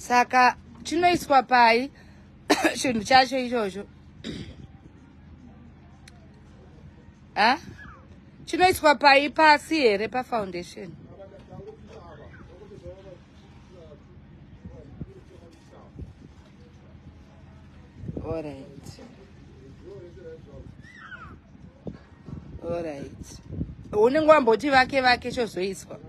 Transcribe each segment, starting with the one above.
Saka chinoiswa pai chinhu chacho ichocho? Ha? Chinoiswa pai pasi here pafoundation? Alright. Alright. Unenge wamboti vake vake chozoiswa.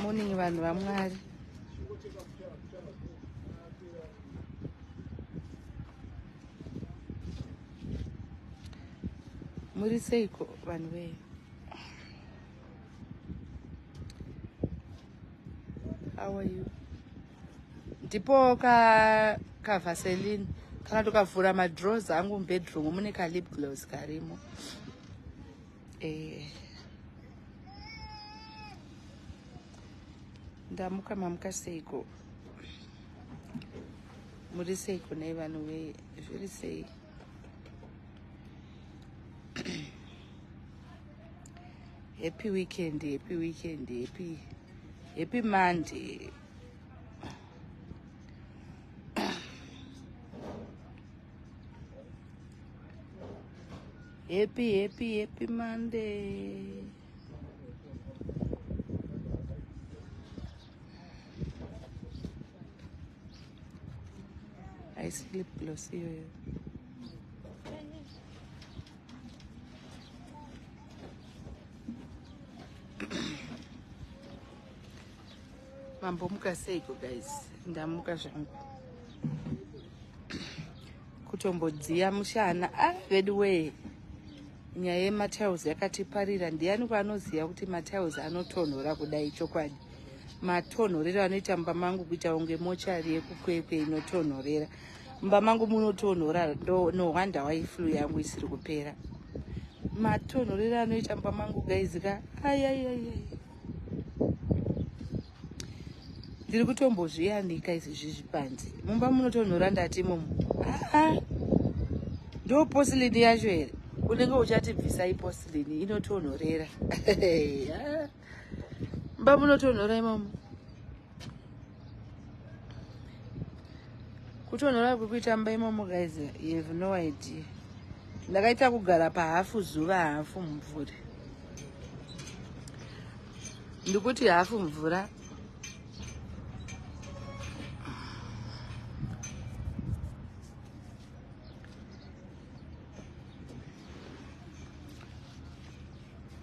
Morning vanhu vaMwari. Muri seiko vanhu vee? How are you? Ndipo ka ka Vaseline kana tukavhura madrawers angu mubedroom mune ka lip gloss karimo. Eh. Ndamuka mamuka seiko? Muri seiko nei vanhu vee? Zviri sei? Happy weekend, happy weekend, happy happy Monday. Happy, happy, happy Monday. Haisi lip gloss iyoyo. Mambomuka seiko guys? Ndamuka zvangu. Kutombodziya mushana. Ah, vedu wee. Nyaya yematiles yakatiparira. Ndiani kwaanoziva kuti matiles anotonhora kudai chokwadi? Matonhorero anoita mumba mangu kuita kunge mochari yekukwekwe inotonhorera. Mumba mangu munotonhora, no wonder why flu yangu isiri kupera. Matonhorero anoita mumba mangu guys ka. Ai ai ai ai. Ndiri kutombozviyanika izvi zvipanze. Mumba munotonhora ndati imomo. Ah. Ndo porcelain yacho here? Unenge uchati bvisai porcelain inotonhorera. Mumba munotonhora imomo. Kutonhora kwekuita mumba imomo guys, you have no idea. Ndakaita kugara pahafu zuva hafu mumvuri. Ndikuti hafu mvura.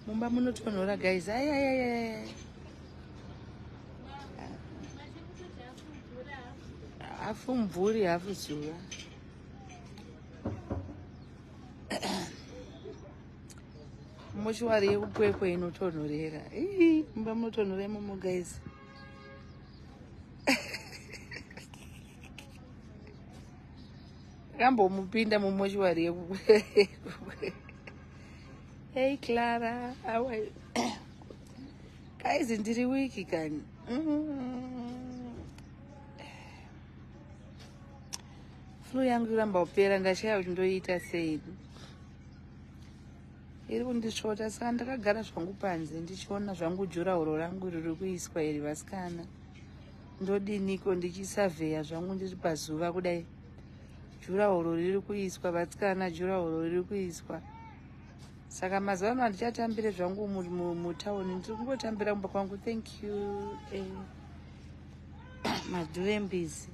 Mumba munotonhora guys. Ai ai ai ai. Hafu mvuri hafu zuva. Mochuari yekukwekwe inotonhorera. Ii, mumba munotonhora imomo guys. Kambomupinda mumochuari yekukwekwe. Hey Clara, how are you? Guys, ndiri wiki kani. Flu yangu iramba kupera, ndashaya kuti ndoiita sei. Iri kundisvota, saka ndakagara zvangu panze ndichiona zvangu jurahoro rangu riri kuiswa iri vasikana. Ndodiniko ndichisavheya zvangu ndiri pazuva kudai. Jurahoro riri kuiswa vasikana, jurahoro riri kuiswa. Saka mazuva ano handichatambire zvangu mutauni, ndiri kungotambira kumba kwangu. Thank you. Madhurembizi.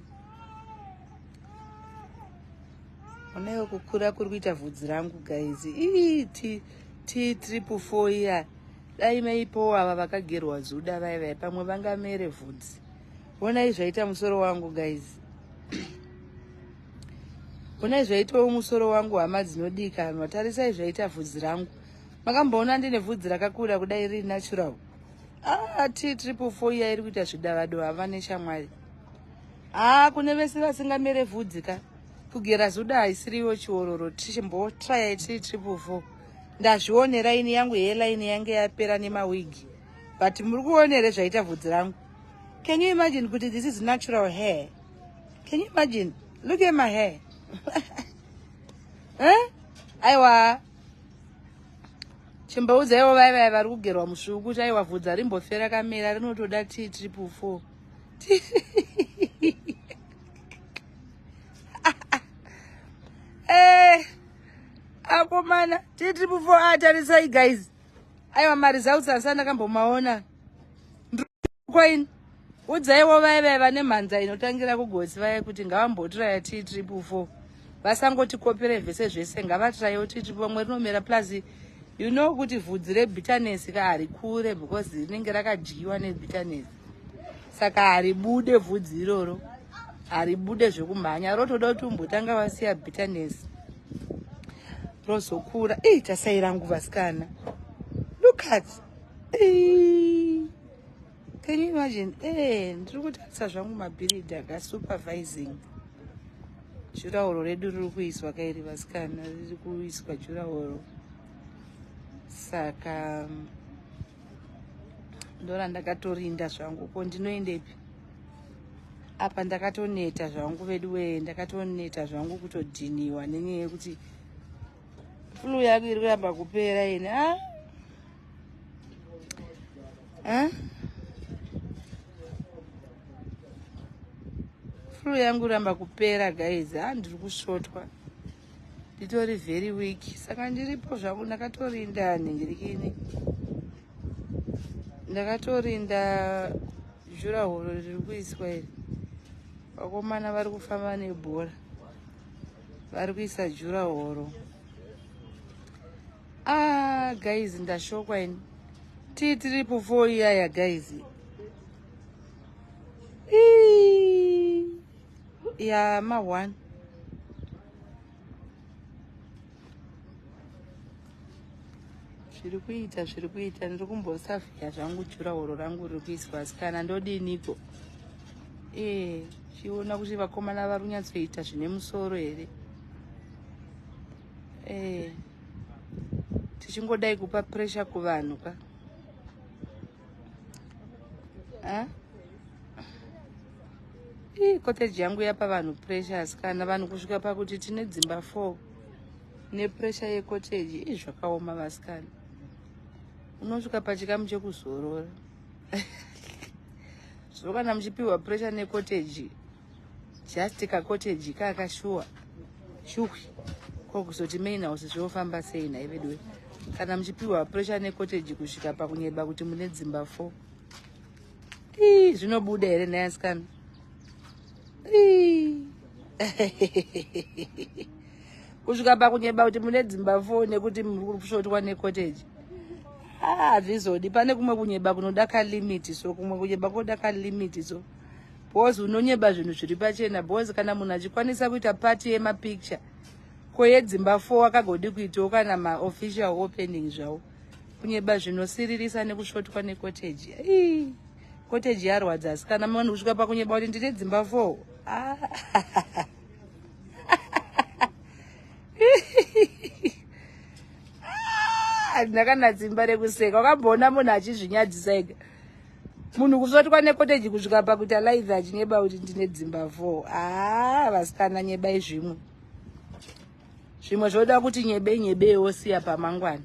Onaiwo kukura kuri kuita vhudzi rangu guys. Ii T T triple four iya. Dai maipowo ava vakagerwa zuda vai vai pamwe vangamere vhudzi. Onai zvaita musoro wangu guys. Onai zvaitawo musoro wangu hama dzinodikanwa. Tarisai zvaita vhudzi rangu. Makamboona ndine vhudzi rakakura kudai riri natural. Ah, T triple four iya iri kuita zvidavado neshamwari. Ah, kune vese vasingamere vhudzi ka. Kugera zuda haisiriwo chiororo. Tichimbotraya T triple four. Ndazvionera ini yangu hairline yange yapera nemawigi. But muri kuonere zvaita vhudzi rangu. Can you imagine kuti this is natural hair? Can you imagine? Look at my hair. Eh? Aiwa. Chimboudzaiwo vaya vaya vari kugerwa musvuku kuti aiwa vhudzi harimbofe rakamera rinotoda t triple four. Eh, akomana t triple four atarisai ah, guys. Aiwa maresults asana ndakambomaona. Kwaini udzaiwo vaya vaya vane mhanza inotangira kugotsi vaya kuti ngavambotiraya t triple four vasangotikopere vese zvese ngavatirayewo t triple vamwe rinomera plus you know kuti vhudzi rebitterness ka harikure because rinenge rakadyiwa nebitterness saka haribude vhudzi iroro haribude zvekumhanya rotoda kuti umbotanga wasiya bitterness rozokura ii tasai rangu vasikana look at ii Can you imagine? Eh, ndiri kutarisa zvangu mabhiridha ka supervising. Jurahoro redu riri kuiswa kairi vasikana, riri kuiswa jurahoro. Saka ndora ndakatorinda zvangu ko ndinoendepi? Apa ndakatoneta zvangu vedu wee, ndakatoneta zvangu kutodhiniwa nenyaya yekuti flu yako iri kuramba kupera ini ah? Eh? Flu yangu ramba kupera guys. Ah, ndiri kusvotwa. Nditori very weak. Saka ndiripo zvangu ndakatorinda nhingirikini. Ndakatorinda jurahoro riri kuiswa iri. Vakomana vari kufamba nebhora. Vari kuisa jurahoro. Ah, guys ndashokwa ini. Tii tiripo fo iyaya guys. Ya ma one. Zviri kuita zviri kuita ndiri kumbosavhiya zvangu jurahoro rangu riri kuiswa asi kana ndodiniko. Eh, chiona kuti vakomana vari kunyatsoita zvine musoro here. Eh. Tichingodai kupa pressure kuvanhu ka. Ah? Ii cottage yangu yapa vanhu pressure asikana vanhu kusvika pakuti tine dzimba 4 nepressure yecottage ii zvakaoma vasikana. Unosvika pachikamu chekuzorora. Zvino kana muchipiwa pressure necottage just kacottage kaka shuwa shuhwi ko kuzoti main house zvinofamba sei nhai veduwe kana muchipiwa pressure necottage kusvika pakunyeba kuti mune dzimba four ii zvinobuda here nhai asikana ii kusvika pakunyeba kuti mune dzimba four nekuti muri kusvotwa necottage ah, hazvizodi pane kumwe kunyeba kunoda kalimit so kumwe kunyeba koda kalimit so Because unonyeba zvinhu zviri pachena because kana munhu achikwanisa kuita party yemapicture ko yedzimba four akagodi kuitawo kana maofficial opening zvawo kunyeba zvinosiririsa nekusvotwa necottage ii cottage yarwadza asi kana munhu kusvika pakunyeba kuti ndine dzimba four ah. handina kana dzimba rekuseka wakamboona munhu achizvinyadzisa ega munhu kusvotwa nekoteji kusvika pakuita live achinyeba kuti ndine dzimba four haa ah, vasikana nyebai zvimwe zvimwe zvoda kuti nyebei nyebei wosiya pamangwana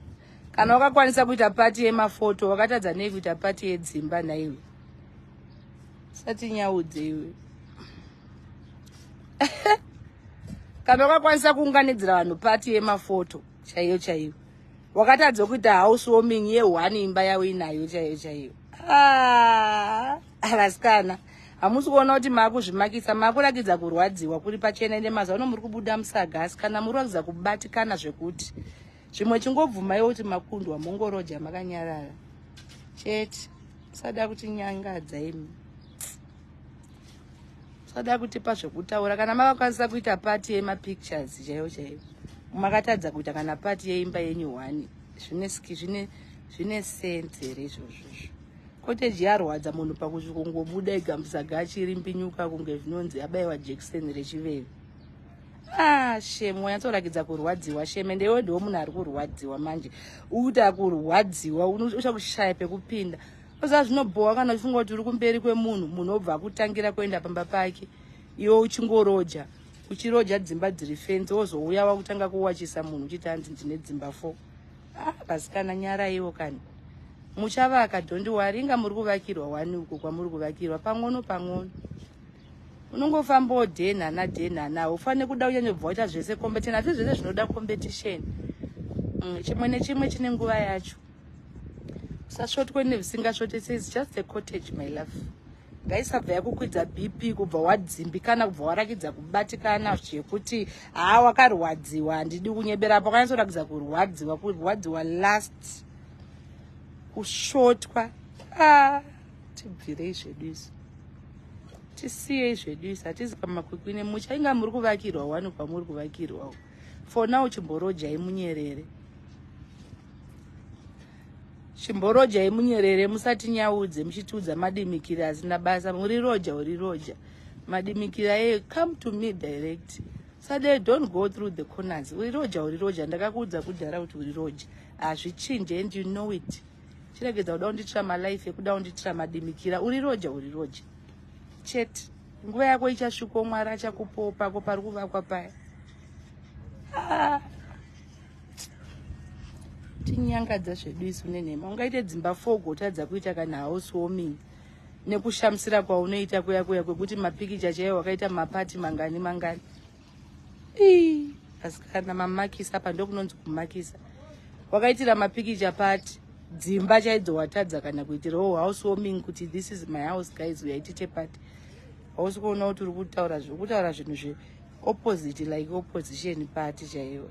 kana wakakwanisa kuita pati yemafoto wakatadza nei kuita pati yedzimba nhaiwe sati nyaudze iwe kana wakakwanisa kuunganidzira vanhu pati yemafoto chaiyo chaiyo wakatadza kuita house warming yeone imba yauinayo chaiyo chaiyo ah, vasikana hamusi kuona kuti maakuzvimakisa maakurakidza kurwadziwa kuri pachena ende mazuva ano muri kubuda musaga asi kana muri kurakidza kubatikana zvekuti zvimwe chingobvumaiwo kuti makundwa mongoroja makanyarara chete usada kuti nyangadza imi usada kutipa zvekutaura kana makakwanisa kuita pati yemapictures chaiyo chaiyo makatadza kuita kana pati yeimba yenyu one zvine zvine zvine sense here izvozvozvo cottage yarwadza munhu pakusvikongobuda igambusaga achirimbinyuka kunge zvinonzi abaiwa jekiseni rechiveve ah shame wanyatsorakidza kurwadziwa shame ende iwe ndiwo munhu ari kurwadziwa manje ukuti akurwadziwa uchakushaya pekupinda Oza zvinobhowa kana uchifunga kuti uri kumberi kwemunhu, munhu obva akutangira kuenda pamba pake, iwe uchingoroja, uchiroja dzimba dziri fenzi, wozouya wakutanga kuwachisa munhu uchiti hanzi ndine dzimba four. Ah, vasikana nyaraiwo kani. Muchavaka, don't worry, inga muri kuvakirwa wani uko kwamuri kuvakirwa pang'ono pang'ono. Unongofambawo dhenhana dhenhana, haufaniri kuda kunyanyobva waita zvese competition. Asi zvese zvinoda competition. Chimwe nechimwe chine nguva yacho. Usasvotwe nezvisingasvotese. It's just a cottage, my love. Ngaisabva yakukwidza BP, kubva wadzimbikana, kubva warakidza kubatikana zvekuti haa, wakarwadziwa. Handidi kunyebera apo, wakanyatsorakidza kurwadziwa, kurwadziwa last kusvotwa. Ah, tibvirei zvedu izvi, tisiyei zvedu izvi, hatisi pamakwikwi nemucha. Inga muri kuvakirwa wani kwamuri kuvakirwawo. For now chimborojai munyerere, chimborojai munyerere, musatinyaudze muchitiudza madimikira asina basa. Muri roja, uri roja, madimikira e come to me direct. Sade, don't go through the corners. Uri roja, uri roja, ndakakuudza kudhara kuti uri roja, hazvichinje and you know it. Chiregedza kuda kunditira malife ekuda kunditira madimikira. Uri roja, uri roja chete. Nguva yako ichasvikawo, Mwari achakupawo pako pari kuvakwa paya. Ah. Tinyangadza zvedu isu nenhema. Ungaite dzimba fogotadza kuita kana house warming nekushamisira kwaunoita kuya kuya kwekuti mapikicha chaiwo wakaita mapati mangani mangani. Asi kana mamakisa apa, ndokunonzi kumakisa. Wakaitira mapikicha pati, dzimba chaidzo watadza kana kuitirawo house warming kuti this is my house, guys, uyaitite pati. Hausi kuona kuti uri kutaura kutaura zvinhu zveopposite, like opposition party chaiyo.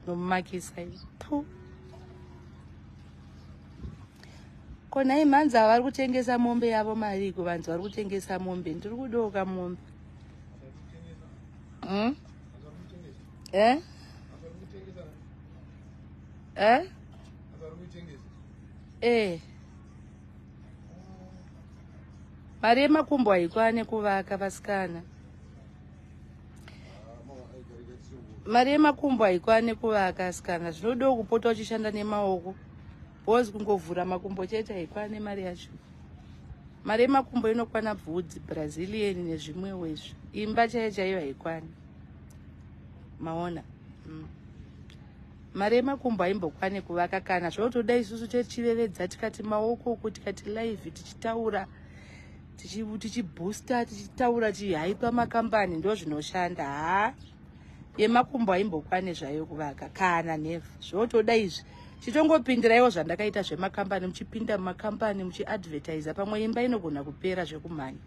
Nomakisa pu. Kona imhanzi vari kutengesa mombe yavo mariko. Vanzi vari kutengesa mombe, ndiri kudoka mombe, Eh? Eh? Eh. Mari yemakumbo haikwane kuvaka, vasikana. Mari yemakumbo haikwane kuvaka, asikana. Zvinodawo kupota uchishanda nemaoko, because kungovhura makumbo chete haikwane mari yacho. Mari yemakumbo inokwana bvudzi, Brazilian nezvimwewo izvi. Imba chaiyo chaiyo haikwani, maona. Mari yemakumbo haimbokwane kuvaka kana zvotoda. Isusu tichivevedza, tikati maoko uku, tikati live tichitaura, tichiboosta, tichitaura, tichihaipa makambani, ndo zvinoshanda. Haa, yemakumbo haimbokwane zvayo kuvaka kana nevha. Zvotoda izvi, chitongopindiraiwo zvandakaita zvemakambani, muchipinda mumakambani muchiadvertisa, pamwe imba inogona kupera zvekumhanya,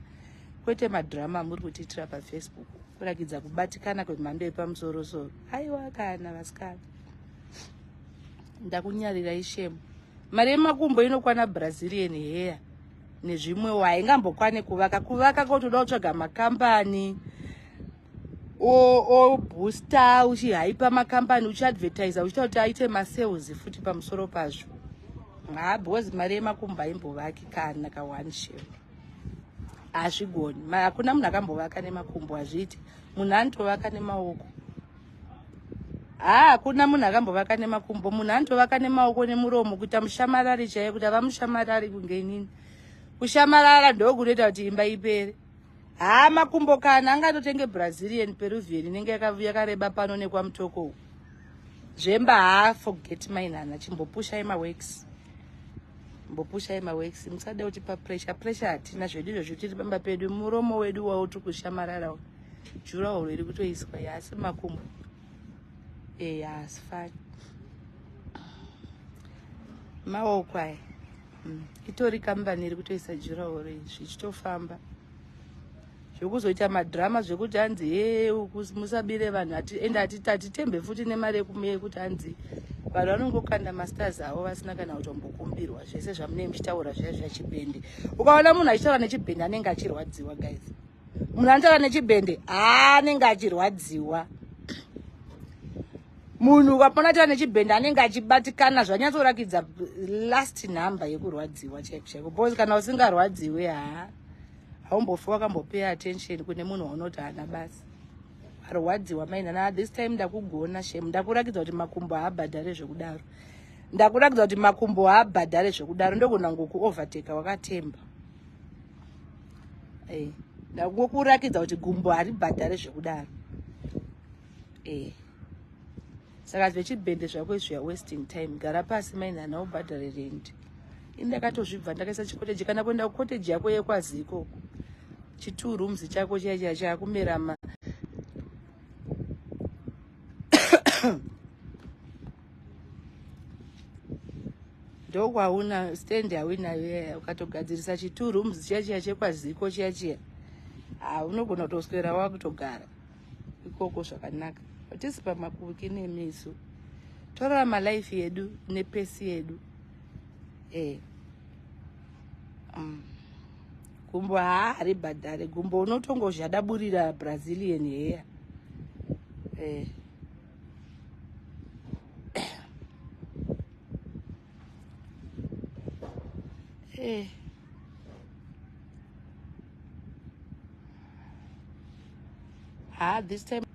kwete madhirama muri kutiitira paFacebook, kurakidza kubatikana kwemhando yepamusorosoro. Aiwa kana, vasikana, ndakunyarirai shame. Mari yemakumbo inokwana Brazilian hair nezvimwewo, haingambokwane kuvaka. Kuvaka kotoda kutsvaga makambani oboosta, uchihaipa makambani, uchiadvertisa, uchiita kuti aite masales futi pamusoro pazvo. Ha, because mari yemakumbo haimbovaki kana ka1 shame, hazvigoni. Hakuna munhu akambovaka nemakumbo, hazviiti. Munhu anotovaka nemaoko. Ha, hakuna munhu akambovaka nemakumbo. Munhu anotovaka nemaoko nemuromo, kuita mushamarari chaiyo, kuti ava mushamarari kunge inini. Kushamarara ndokunoita kuti imba ipere. Ha, makumbo kana angatotenge Brazilian, Peruvian inenge yakareba pano nekwamutoko uku. Zvemba, ha, forget mainhana. Chimbopushai maworks, mbopushai maworks, musade kutipa pressure. Pressure hatina zvedu izvozvo, tiri pamba pedu, muromo wedu wautiri kushamarara, durawall iri kutoiswa, asi makumbo e haasifani, maoko aya. Itori kambani iri kutoisa durawall, zvichitofamba. Zvekuzoita madhirama zvekuti hanzi he, musabire vanhu, ende hatitembe futi nemari yekuti hanzi vanhu vanongokanda mastars avo vasina kana kutombokumbirwa. Zvese zvamunenge muchitaura zviya zvachibhende, ukaona munhu achitaura nechibhende anenge achirwadziwa, guys. Munhu anotaura nechibhende anenge achirwadziwa. Munhu ukapona taura nechibhende anenge achibatikana, zvanyatsorakidza last number yekurwadziwa chaiko chaiko, because kana usingarwadziwi, haa, haumbofi wakambopay attention kune munhu waunoti haana basa. Arwadziwa mainana. This time ndakugona shame, ndakurakidza kuti makumbo haabhadhare zvekudaro. Ndakurakidza kuti makumbo haabhadhare zvekudaro. Ndogona ngokuovertaka wakatemba. Ndakungokurakidza kuti gumbo haribhadhare zvekudaro. Saka zvechibhende zvako izvi you're wasting time. Gara pasi mainhana ubhadhare rent. Ini ndakatozvibva ndakaisa chikoteji kana kuenda kukoteji yako yekwazi ikoko. Chi two rooms chako chiya chiya chakumera ma ndokwauna stand yauinayo yaya ukatogadzirisa chi two rooms chiya chiya chekwaziko chiya chiya ah, unogona kutoswera wakutogara ikoko zvakanaka hatisi pamakuki nemi isu torarama life yedu nepesi yedu eh. Gumbo haa haribhadhare gumbo unotongozhadaburira Brazilian hair eh. Eh. Haa this time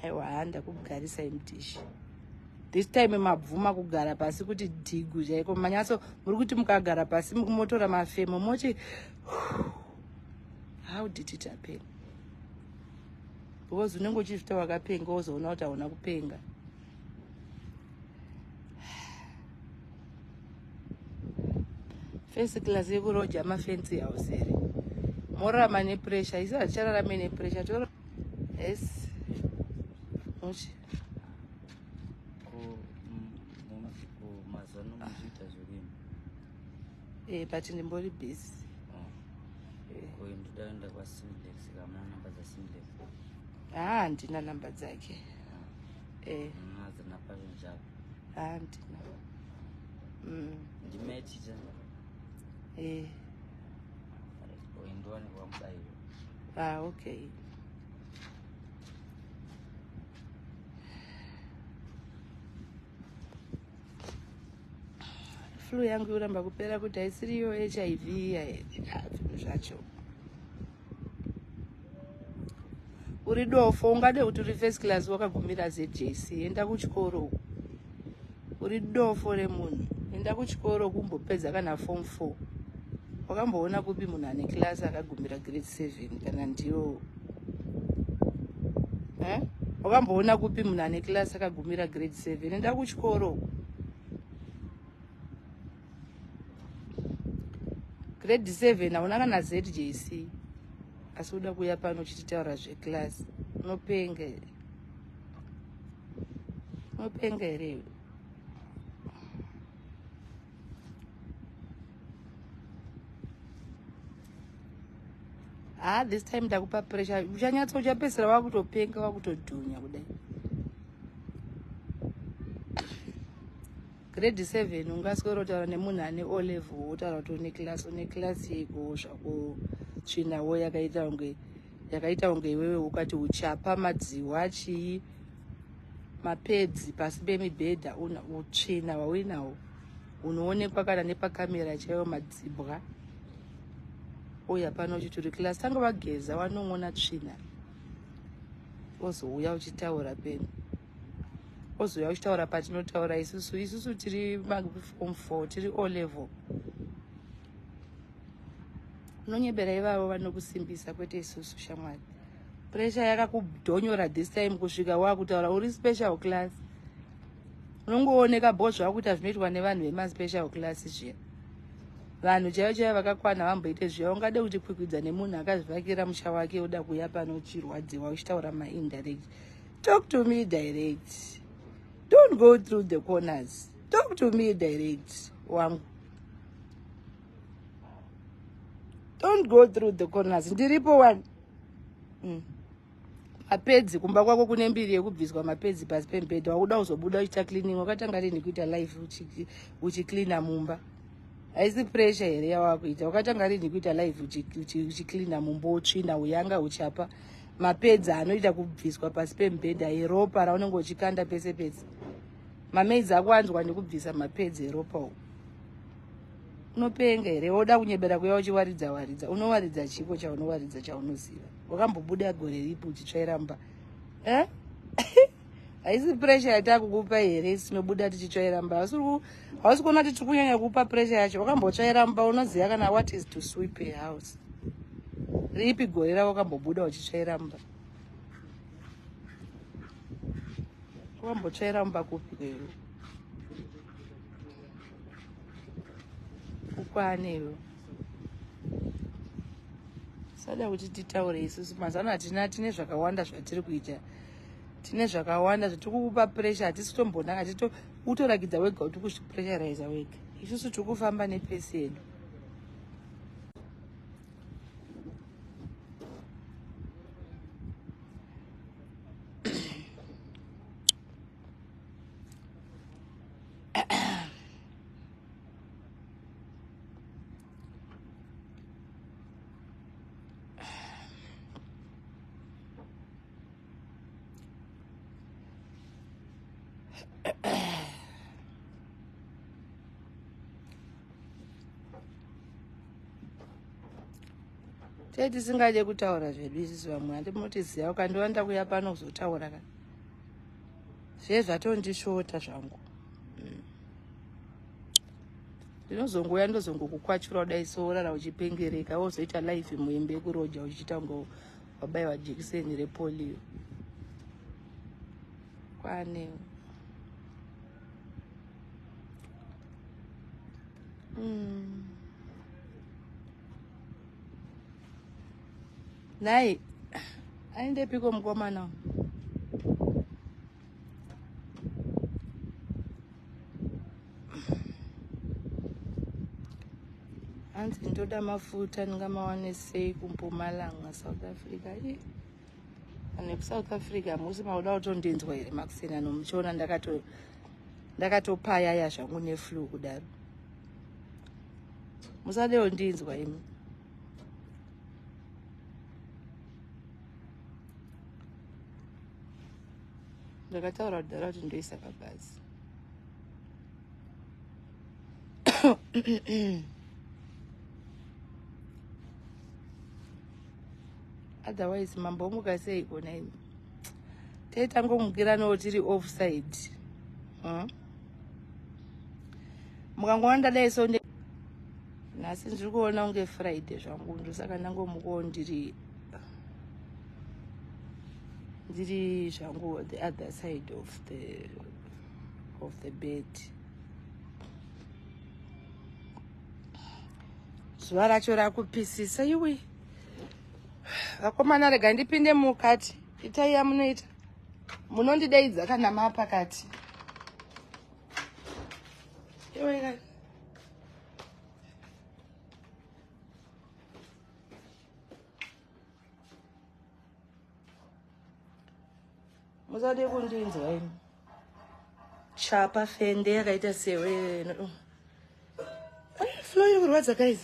aiwa haa ndakugarisa imdishi this time mabvuma kugara pasi kuti dhigu chaiko manyatso muri kuti mukagara pasi motora mafemo moti how did it happen because unenge uchizvita wakapenga wozoona kuti hauna kupenga. First class yekuroja mafensi house here morarama nepressure isu hatichararame nepressure to yes uchi Eh, but ndimbori busy. Oh. Eh. Ko ndoda kuenda kwa Simplex kamuna namba dza Simplex. Ah, handina namba dzake. Ah. Eh. Dzina passion chako. Ah, handina. Ndimeticha. Eh. Ko ndowane kwa Mubayiwa. Ah, okay. Flu yangu yoramba kupera kuti haisiriyo HIV iya here? Ah, zvinhu zvacho. Uri dofo ungade kuti uri first class wakagumira ZJC enda kuchikoro uko. Uri dofo remunhu enda kuchikoro kumbopedza kana form 4. Wakamboona kupi munhu ane class akagumira grade 7 kana ndiyo eh? Wakamboona kupi munhu ane class akagumira grade 7 enda kuchikoro uko. Grade 7 hauna kana ZJC asi uda kuuya pano uchititaura zveclass unopenga here? Unopenga here iwe? Ah, this time ndakupa pressure uchanyatsa uchapedzisira wakutopenga wakutodhunya kudai. Grade 7 ungaswera utaura nemunhu ane O level wotaura kuti une class une class yeiko zvako tsvinawo yakaita kunge yakaita kunge iwewe ukati uchapa madziwa chii mapedzi pasi pemibhedha una utsvina hwauinawo unoonekwa kana nepakamera chaiwo madzibwa uya pano uchiti uri class tanga wageza wanon'ona tsvina wozouya uchitaura peni ozouya uchitaura patinotaura isusu isusu tiri maform 4 tiri O level unonyebera ivavo vanokusimbisa kwete isusu shamwari pressure yakakudhonyora this time kusvika wakutaura uri special class unongooneka bho zvakuita zvinoitwa nevanhu vemaspecial class zviya vanhu chaivo chaivo vakakwana vamboite zviya ungade kuti kwikwidza nemunhu akazvivakira musha wake uda kuuya pano uchirwadziwa uchitaura maindirect. Talk to me direct, don't go through the corners, talk to me direct wangu, don't go through the corners, ndiripo wani. Mapedzi kumba kwako kune mbiri yekubviswa mapedzi pasi pemubhedha wakuda kuzobuda uchiita cleaning wakatanga rini kuita life uchicleana mumba haisi pressure here yawakuita wakatanga rini kuita life uchicleana mumba utsvina uyanga uchapa mapedzi anoita kubviswa pasi pemubhedha eropa raunenge uchikanda pese pese mamaids ako anzwa nekubvisa mapedzi eropa uku unopenga here woda kunyebera kuya uchiwaridza waridza unowaridza chiko chaunowaridza chaunoziva wakambobuda gore ripi uchitsvaira mba eh? Haisi pressure yatakukupa here tinobuda tichitsvaira mba hausi kuona kuti tiri kunyanya kukupa pressure yacho wakambotsvaira mba unoziva kana what is to sweep a house ripi gore rako wakambobuda uchitsvaira mba Wambotsvaira mumba kupi iwe? Ukwane iwe. Sada kuti titaure isusu mazano hatina, tine zvakawanda zvatiri kuita, tine zvakawanda zvatiri kukupa pressure. Hatisi kutombona, hatito utorakidza wega kuti kuzvipressuriza wega. Isusu tiri kufamba nepesi yedu. Tee tisingade kutaura zvedu isusu vamwe, handimotiziva. Ukandiona ndakuya pano kuzotaura ka, zviye zvatondishota zvangu. Ndinozongouya ndozongokukwachura kudai, sourara uchipengereka, wozoita life muimbe yekuroja uchiita kunge wabayiwa jekiseni repolio. Kwane Nhai, aendepiko mukomana? Hanzi ndoda mafuta, ndingamawane sei kuMpumalanga, South Africa? I vanhu vekuSouth Africa, hamusi mauda kutondinzwa here makuseni ano? Muchiona ndakatopayaya zvangu neflu kudaro, musadewo ndinzwa imi. Ndakataura kudhara kuti ndoisa pabhazi. Otherwise mambomuka sei kona imi? Teitangomukiranawo tiri offside, Mukangoona ndadai so, nhasi ndiri kuona kunge Friday zvangu, ndosaka ndangomukawo ndiri zvangu the other side of the bed. Zuva racho rakupisisa iwe. Vakomana, rega ndipinde mukati. Itai yamunoita, munondidaidza kana maapakati. Iwe kani, musade kundinzwa imi. Chapa fende yakaita sewe. Flu iri kurwadza, guys.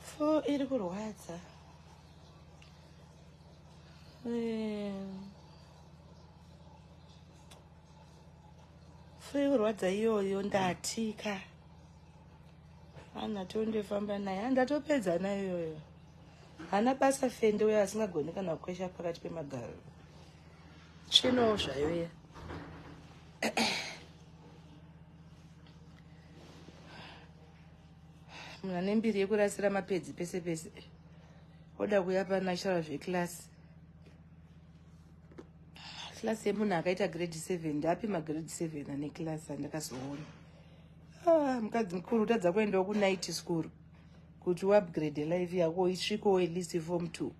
Flu iri kurwadza. Flu iri kurwadza iyoyo. Ndatika ana tondefamba naye, andatopedza nayo iyoyo. Hana basa fende uyo asingagoni kana kukwesha pakati pemagaro. Tsvinowo zvayo iya. Munhu ane mbiri yekurasira mapedzi pese pese, oda kuya panatural zveclass. Class yemunhu akaita grade 7? Ndapi magrade 7 ane class andakazoona? Ah, mukadzi mukuru utadza kuendawo kunight school kuti uupgrade life yako, isvikowo at least form 2.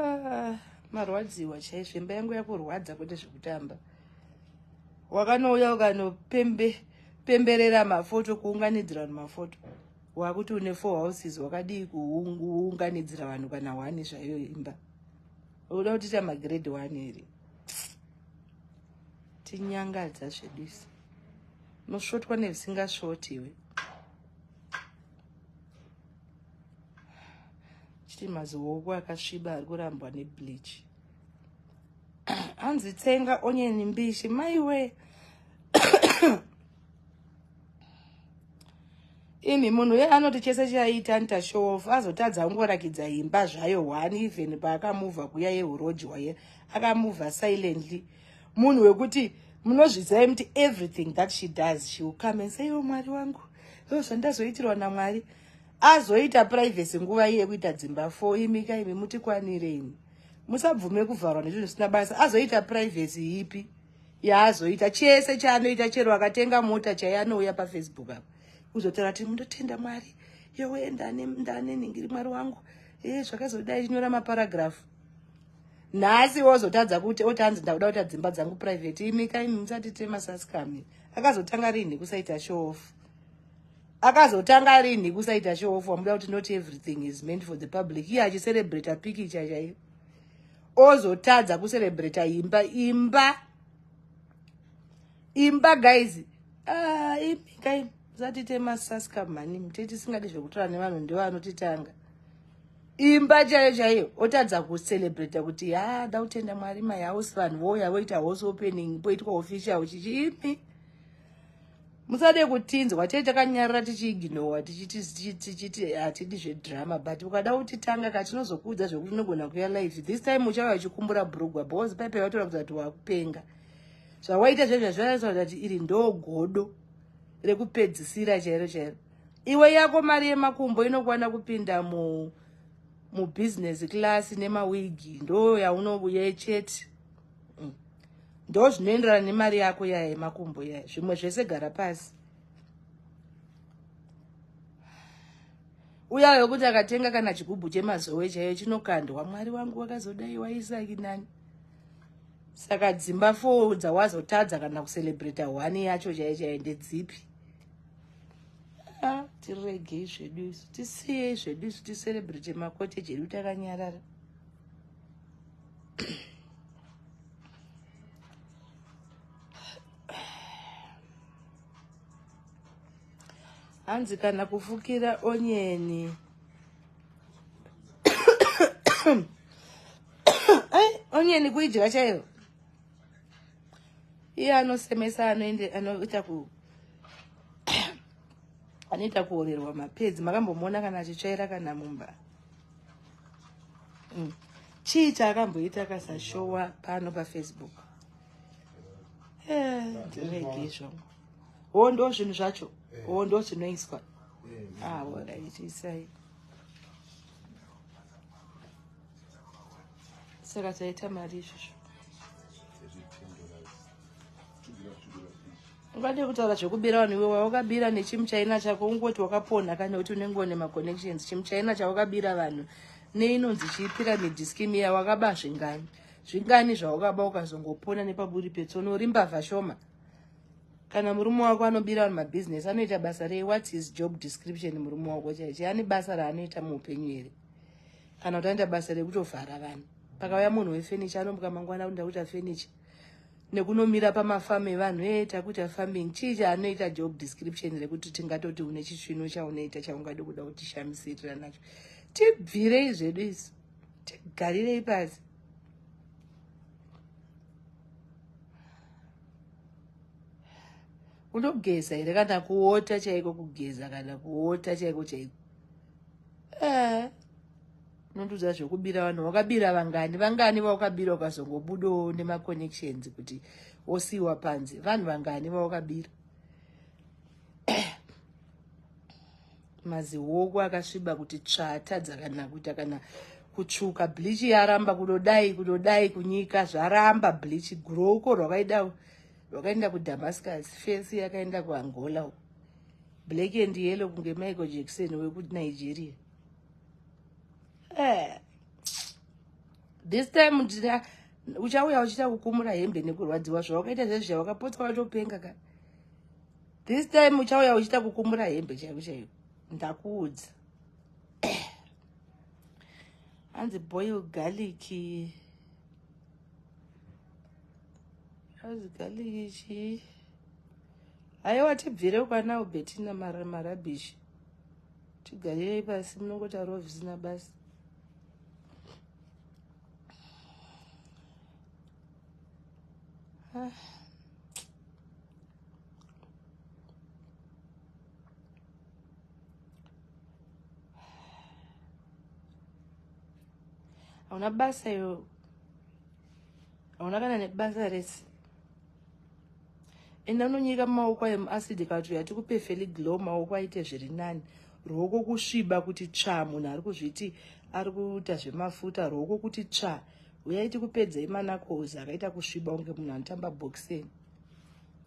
Ah, marwadziwa chaizvo. Imba yangu yakurwadza, kwete zvekutamba. Wakanouya ukanopembe pemberera mafoto, kuunganidzira vanhu mafoto, wakuti une four houses. Wakadii kuunganidzira vanhu kana one zvayo imba? Uda kutiita magrade 1 here? Tinyangadza zvedu isi. Unosvotwa nezvisingasvoti iwe. Chiti mazioko akasviba ari kurambwa nebleach. Hanzi tsenga onion mbishi. Maiwe imi, munhu uye anoti chese chaiita nita show off, azotadza kungorakidza imba zvayo one. Even paakamuvha kuya yeurojwa ye, akamuvha silently. Munhu wekuti munozviziva muti everything that she does, she will come and say, "Oh, Mwari wangu, o zvandazoitirwa naMwari." Azoita privacy nguva iye yekuita dzimba 4? Imika imi, mutikwanire imi, musabvume kuvharwa nezvinhu zvisina basa. Azoita privacy ipi yaazoita? Chese chaanoita, chero akatenga mota chai, anouya paFacebook apa kuzotaura kuti, "Mundotenda Mwari, yowe, ndane ningiri, Mwari wangu, e zvakazodai," chinyora maparagrafu. Nhasi wozotadza kuti oti hanzi, "Ndakuda kuita dzimba dzangu private." Imika imi, musati temasaskami. Akazotanga rinhi kusaita show off? Akazotanga rinhi kusaita show off? Wamuda kuti not everything is meant for the public. Iye achicelebrata pikicha chaiyo, ozotadza kucelebrata imba, imba, imba. Guys, ah, imika imi, musati temasaska mhani. Mute tisingadi zvekutaura nevanhu, ndivo anotitanga. Imba chaiyo chaiyo otadza kucelebrata kuti, "Ya, ndakutenda Mwari, my house." Vanhu vouya voita house opening, poitwa official chichi. Imi musade kutinzwa. Tei takanyarara tichiignowa, tichiti hatidi zvedrama, but ukada kutitanga ka, tinozokuudza zvekuti unogona kuya live. This time uchauya uchikumbura bhurugwa, because paipai vatora kuti wakupenga. Zvawaita zvezvo zvaratidza kuti iri ndo godo rekupedzisira chairo chairo. Iwe yako mari yemakumbo inokwana kupinda mu mubusiness class nemawigi, ndo yaunobuya chete. Ndo zvinoenderana nemari yako yaya yemakumbo yaya. Zvimwe zvese gara pasi. Uya wekuti akatenga kana chigubhu chemazowe chaiyo chinokandwa, "Mwari wangu wakazodai waisaki nani." Saka dzimba 4 dzawazotadza kana kucelebrata one yacho chaiyo chaiyo ndedzipi? Ah, tiregei zvedu isu, tisiyei zvedu isu, ticelebrate makoteji edu takanyarara. Hanzi kana kufukira onyeni. Ai, onyeni kuidya chaiyo. Iye anosemesa, anoende anoita ku anoita kuorerwa mapedzi. Makambomuona kana achitsvaira kana mumba? Chii chaakamboita akasashowa pano paFacebook? Ndiregei zvangu. Wo, ndo zvinhu zvacho, wo ndo zvinoiswa. Ah, alright, isai. Saka zvaita mari izvozvo? Ungade kutaura zvekubira vanhu iwe wawakabira nechimuchina chako. Ungoti wakapona kana kuti unenge une maconnections. Chimuchina chawakabira vanhu neinonzi chipyramid scheme iya, wakaba zvingani, zvingani zvawakaba ukazongopona nepaburi petsono? Uri mbavha shoma. Kana murume wako anobira vanhu mabhizinesi, anoita basa rei? What's his job description? Murume wako chaiche ane basa raanoita muupenyu here, kana kuti anoita basa rekutovhara vanhu? Pakauya munhu wefurniture, anomuka mangwana kuti, "Ndakuita furniture," nekunomira pamafamu evanhu, "E, takuita farming." Chii chaanoita, job description rekuti tingatoti une chisvino chaunoita chaungade kuda kutishamisirira nacho? Tibvirei zvedu isu, tigarirei pasi. Unogeza here kana kuota chaiko? Kugeza kana kuota chaiko chaiko? Unondiudza zvekubira vanhu. Wakabira vangani, vangani vawakabira ukazongobudawo nemaconnections kuti wosiyiwa panze? Vanhu vangani vawakabira? Mazioko akasviba kuti tsvatadza kana kuita kana kutsvuka. Bleach yaramba, kudodai kudodai kunyika zvaramba bleach. Guroko rwakaida rwakaenda kuDamascus, face yakaenda kuAngola uko, black and yellow kunge Michael Jackson wekuNigeria. This time ndina uchauya uchiita kukumura hembe nekurwadziwa zvawakaita zvezvi. Wakapotsa watopenga ka. This time uchauya uchiita kukumura hembe chaiko chaiko, ndakuudza. Hanzi boil garlic, hanzi garlic chii? Haiwa, tibvire kwana Albertina, marubbish. Tigarirei pasi, munongotaurawo zvisina basa. Ah. Hauna basa iwe, hauna kana nebasa rese. Enda unonyika mumaoko ayo muacid kana kuti yatikupe feliglow maoko aite zviri nani. Ruoko kusviba kuti tsva, munhu ari kuzviti ari kuita zvemafuta, ruoko kuti tsva. Uyai tikupedzei manakozi akaita kusviba kunge munhu anotamba boxing.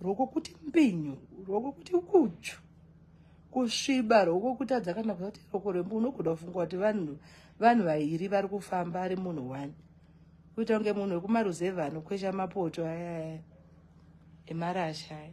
Ruoko kuti mbinyu, ruoko kuti kuchu. Kusviba ruoko kutadza kana kuti ruoko rwembu unogona kufunga kuti vanhu vairi vari kufamba ari munhu one. Kuita kunge munhu wekumaruzevha anokwesha mapoto aya aya emarasha aya.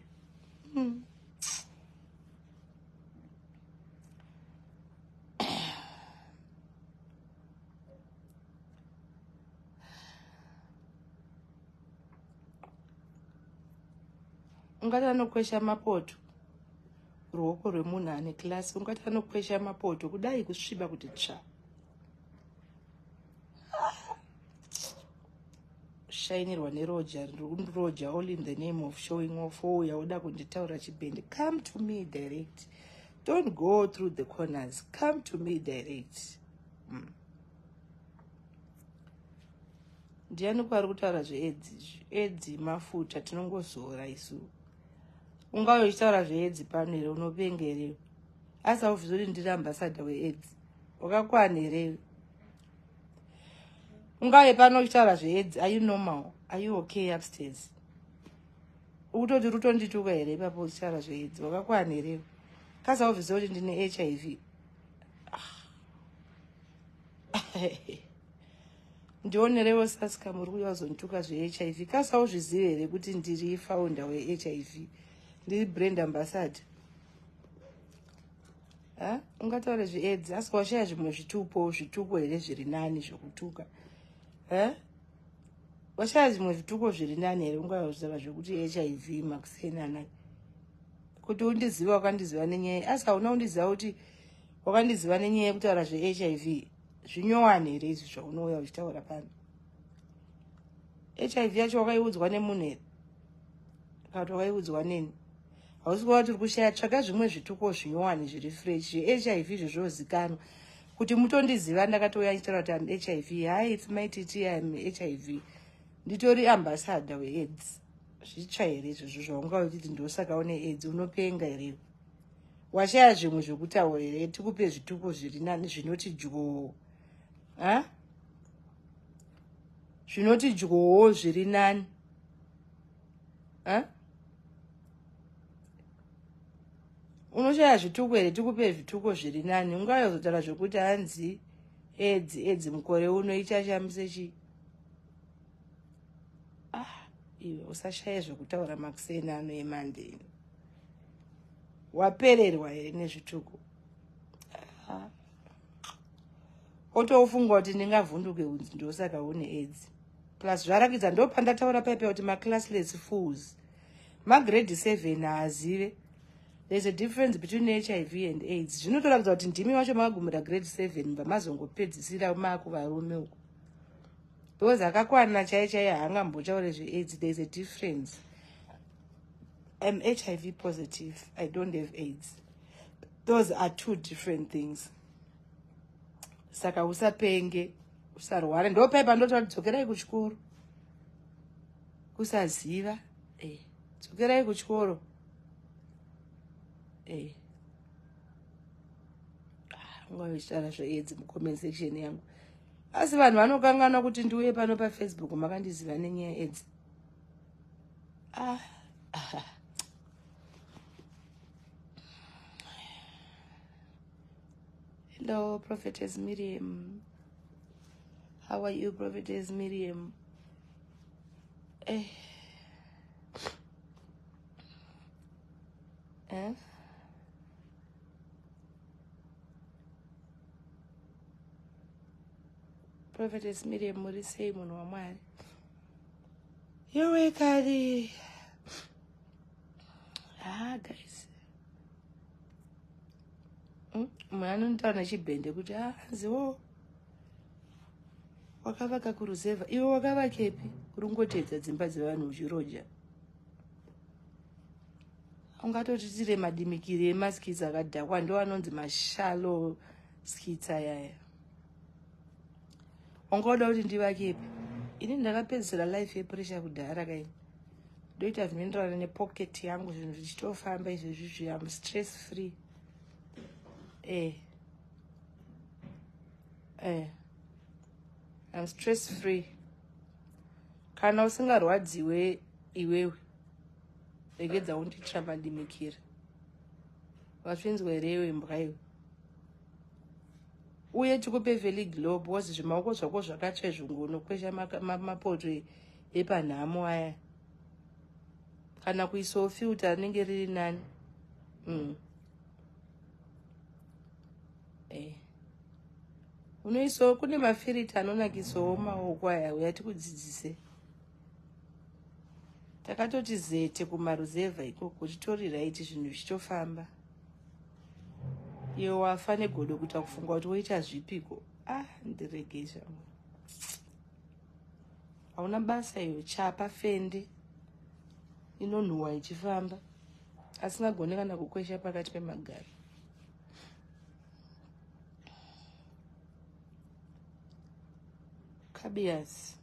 Ungati anokwesha mapoto ruoko rwemunhu ane klasi, ungati anokwesha mapoto kudai kusviba kuti tsva. Shainirwa neroja, roja all in the name of showing off. Ouya oda kunditaura chibhende. Come to me direct, don't go through the corners, come to me direct. Ndiani kwari kutaura zveedzi izvi? Edzi mafuta tinongozora isu. Ungave uchitaura zveedzi pano here? Unopenga here? Asi haubvisi kuti ndiri ambassador weedzi? Wakakwana here? Ungave pano uchitaura zveedzi? Are you normal? Are you okay upstairs? Ukutoti rutondituka here ipapo uchitaura zveedzi? Wakakwana here? Kasi haubvisi kuti ndine HIV? Ndionerewo Sasika, muri kuuya kuzondituka zveHIV. Kasi hauzvizive here kuti ndiri founder weHIV, ndiri brand ambassador? Ha, ungataure zveaids asi washaya zvimwe zvitupo zvituko here zviri nani zvekutuka? Ha, washaya zvimwe zvituko zviri nani here? Ungazvitaura zvekuti HIV makusenana kuti undiziva, wakandiziva nenyaya, asi hauna kundiziva kuti wakandiziva nenyaya yekutaura zveHIV. Zvinyowani here izvi zvaunouya uchitaura pano? HIV yacho wakaiudzwa nemunhu here kana kuti wakaiudzwa neni? Hausi kuva kuti uri kushaya. Tsvaka zvimwe zvituko zvinyowani zviri fresh. ZveHIV izvo zvozikanwa kuti mutondiziva. Ndakatouya ndichitaura kuti am HIV. Hi, it's Mai Titi, am HIV, nditori ambassador weAIDS. Zvitsva here izvozvo zvaunga uchiti ndosaka une AIDS? Unopenga here? Washaya zvimwe zvekutaura here? Tikupe zvituko zviri nani zvinoti dyoo, ha, zvinoti dyoo zviri nani, ha? Unoshaya zvituko here? Tikupe zvituko zviri nani. Ungayozotaura zvekuti hanzi edzi edzi mukore uno ichashamise chii? Ah, iwe usashaye zvekutaura makuseni ano emandeni. Wapererwa here nezvituko? Ah. Otofunga kuti ndingavhunduke kunzi ndosaka une AIDS. Plus zvarakidza, ndo pandataura paipa kuti maclassless fools, magrade 7 haazive there's a difference between HIV and AIDS. Zvinotoratidza kuti ndimi vacho makagumira grade 7, mba mazongopedzisira makuvarume uko, because akakwana chai chai haangambotaure zveAIDS. There's a difference. I'm HIV positive, I don't have AIDS. Those are two different things. Saka usapenge, usarware. Ndo paipa ndoti dzokerai kuchikoro. Kusaziva, dzokerai kuchikoro. Ah, ungavechitaura zveAIDS mucomment section yangu, asi vanhu vanokanganwa kuti ndiuye pano paFacebook makandiziva nenyaya yeAIDS. Ah. Ah. Hello, Prophetess Miriam. How are you, Prophetess Miriam? Eh. Eh? Prophetess Miriam, muri sei munhu waMwari? Yowe kari. Ah, guys. Munhu anonitaura nechibhende kuti hanziwo wakavaka kuruzevha. Iwe wakavakepi? Uri kungotedza dzimba dzevanhu uchiroja. Ungatoti tire madimikiri emaskits akadhakwa, ndo anonzi mashallow skits ayaya. Wanga uda kuti ndivakepi? Ini ndakapedzisira life yepressure kudhara kaini. Ndoita zvinoenderana nepocket yangu, zvinhu zvichitofamba izvezvi zvi am stress free. Am stress free. Kana usingarwadziwe iwewe, regedza undiitira madimikira. Wazvinzwa here iwe, mbwa iwe? Uye tikupe veli globe, because zvimaoko zvako zvakatsva izvongo, unokwesha mapoto epanhamo aya. Kana kuisawo filter rinenge riri nani. Unoisawo, kune mafirita anonakisawo maoko aya. Uya tikudzidzise. Takatoti zete kumaruzevha ikoko, titori right, zvinhu zvichitofamba. Iwe wafa negodo kuita kufunga kuti woita zvipiko. Ah, ndirege zvangu, hauna basa iyo. Chapa fende inonhuhwa ichifamba, asingagone kana kukwesha pakati pemagaro. Cabias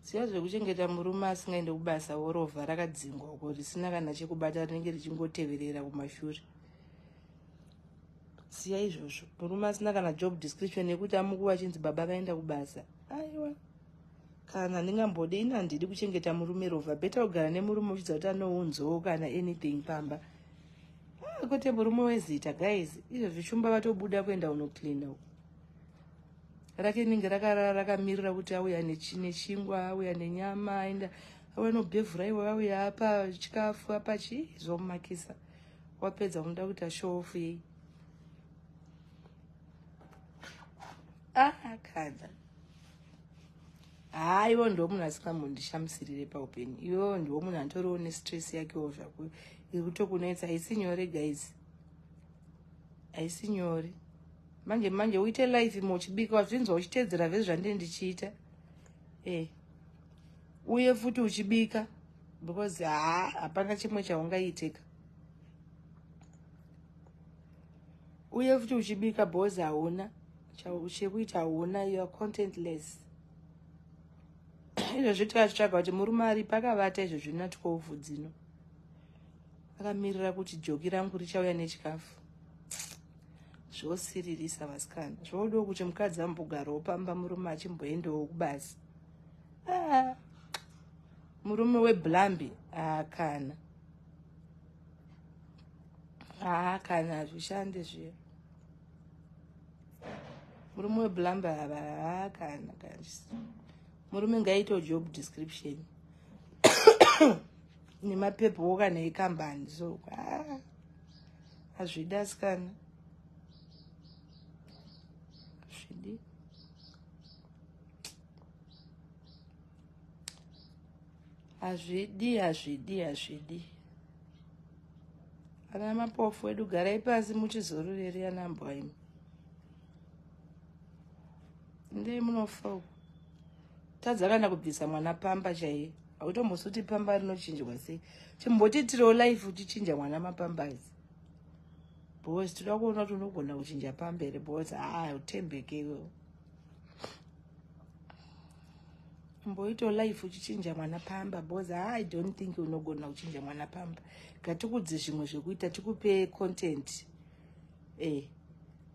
ziya zvekuchengeta murume asingaende kubasa, worovha rakadzingwa uko, risina kana chekubata, rinenge richingoteverera kumashure. Siya izvozvo. Murume asina kana job description yekuti amukuva achinzi baba vaenda kubasa, aiwa, kana ndingambodi. Ini handidi kuchengeta murume rovha. Better kugara nemurume uchidza kuti anounzowo kana anything pamba. Ah, kwete murume wezita, guys. Izvozvi shumba vatobuda kuenda unocleana uko, rake rinenge rakarara rakamirira kuti auya nechingwa, auya nenyama, aenda auya nobhevhura, iwe auya apa chikafu apa chii, zvomumakisa. Wapedza unoda kuita show off yei? Ah, kana haa, iwo ndo munhu asingambondishamisirire paupenyu. Iwewo ndiwo munhu anotoriwo nestress yakewo zvako iri kutokunetsa. Haisi nyore, guys, haisi nyore. Manje manje uite life muchibika, wazvinzwa, uchiteedzera vhezi zvandii ndichiita. Uye futi uchibika, because haa, hapana chimwe chaungaiteka. Uye futi uchibika, because hauna chekuita, hauna, you are contentless. Izvozvi tikachitsvaga kuti murume aripo akavata izvozvi na 12 dzino, akamirira kuti joki rangu richauya nechikafu. Zvosiririsa, vasikana. Zvodawo kuti mukadzi ambogarawo pamba, murume achimboendawo kubasa. Ah, murume weblambi, akana haa, kana hazvishande zviya. Murume weblambi ava, haa, kana kana murume ngaitewo job description nemapepawo kana ekambani. So hazvidi, asikana, hazvidi, hazvidi, hazvidi, hazvidi. Ana mapofu edu, garai pasi muchizororeri. Ana mbwa imi, ndei munofa uku. Tadza kana kubvisa mwana pamba chaiye, hautombosi kuti pamba rinochinjwa sei. Chimbotiitirawo life uchichinja mwana mapambazi, because toda kuona kuti unogona kuchinja pamba here, because haa, utembeke iwewo. Mboitawo life uchichinja mwana pamba, because haa, I don't think unogona kuchinja mwana pamba. Ngatikudze zvimwe zvekuita, tikupe content.